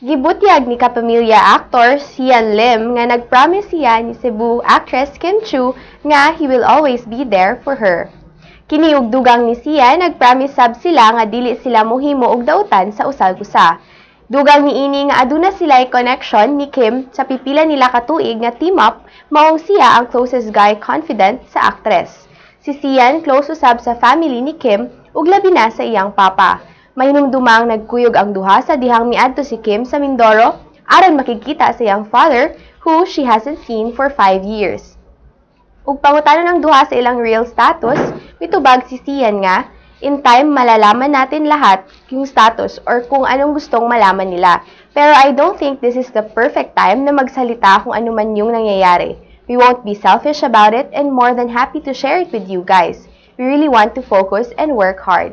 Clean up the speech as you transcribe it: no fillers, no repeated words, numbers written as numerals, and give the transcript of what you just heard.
Gibutyag ni kapamilya actor Xian Lim nga nagpromise siya ni Cebu actress Kim Chiu nga he will always be there for her. Kini ug dugang ni Xian, nagpromise sab sila nga dili sila mohimo og dautan sa usag usa. Dugang niini nga aduna sila connection ni Kim sa pipila nila ka tuig nga team up, maong siya ang closest guy confidant sa actress. Si Xian close usab sa family ni Kim ug labi na sa iyang papa. Mahinumdumang nagkuyog ang duha sa dihang miadto si Kim sa Mindoro aron makigkita sa iyang father, who she hasn't seen for 5 years. Ug pangutanon ang duha sa ilang real status, mitubag si Xian nga, "In time, malalaman natin lahat yung status or kung anong gustong malaman nila. Pero I don't think this is the perfect time na magsalita kung ano man yung nangyayari. We won't be selfish about it and more than happy to share it with you guys. We really want to focus and work hard."